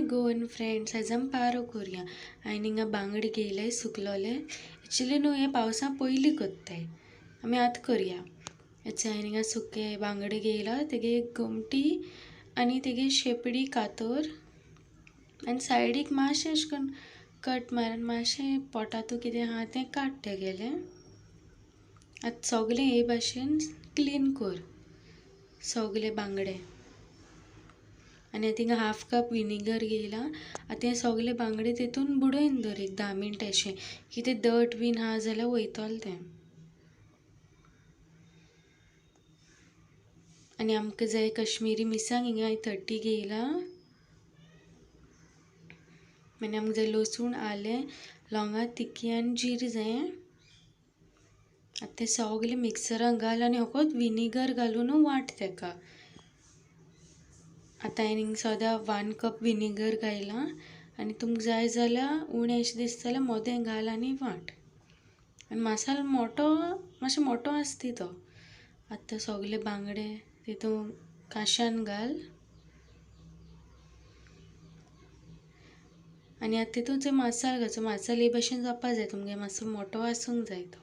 Goan friends, आयज आमी पारो कोरया. हांवें हिंगा बांगडे घेयले सुकलोले. एक्चुली न्हू हें पावसा पयलीं कोत्ताय, आमी आतां करया. हांवें हिंगा सुके बांगडे घेयला, तेगे गोमटी आनी तेगे शेपडी कातोर आनी सायडीक मातशें अशें करून कट मारून मातशें पोटातू कितें आहा तें काड तेगेलें. आतां सगलें हे भाशेन क्लीन कर सगले बांगडे. आनी आतां हिंगा हाफ कप विनेगर घेयला. आतां हें सगले बांगडे तितून बुडोवन दवर एक 10 मिनटां अशें, कितें दट बीन आहा जाल्यार वयतलें तें. आनी आमकां जाय कश्मीरी मिरसांग, हिंगा हांवें 30 घेयला. आनी आमकां जाय लसूण, आलें, लवंगां, तिखी आनी जिरें जाय. आतां तें सगलें मिक्सरान घाल आनी होकोत विनेगर घालून वांट तेका. आतां हांवें हिंगा सद्या 1 कप विनेगर घायलां आनी तुमकां जाय जाल्यार उणें अशें दिसता जाल्यार मोदें घाल आनी वांट. आनी मसालो मोटो मातसो मोटो आसता तो. आतां सगले बांगडे तितून काश्यान घाल आनी आतां तितून जे मसालो घालचो. मसालो हे भाशेन जावपा जाय, तुमगे मातसो मोटो आसूंक जाय तो.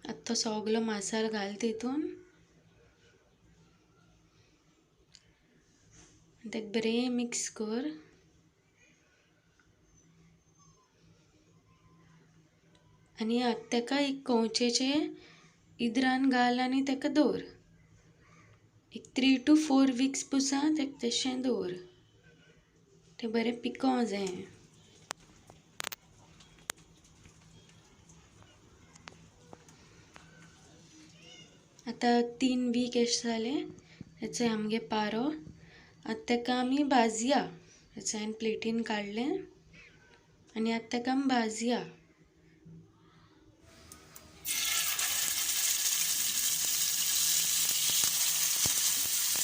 आतां तो सगलो मसालो घाल तितून आनी तेका बरें मिक्स कर. आनी आतां तेका एक कंवचेचे इद्रान घाल आनी तेका दवर एक 3 to 4 weeks पुसा तेका तशें दवर, तें बरें पिकोवंक जाय. आतां 3 वीक अशें जालें तेचो आमगे पारो. आतां तेका आमी भाजया. तेचो हांवें प्लेटीन काडलें आनी आतां तेका आमी भाजया.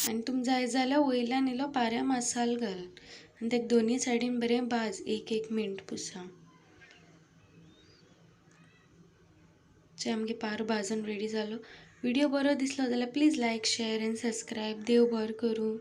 आनी तुमकां जाय जाल्यार वयल्यान इल्लो पाऱ्या मसालो घाल आनी तेका दोनी सायडीन बरें भाज 1-1 मिनट पुसा. आमगे पारो भाजून रेडी जालो. व्हिडिओ बरो दिसलो जाल्यार please like, share and subscribe. देव बरें करूं.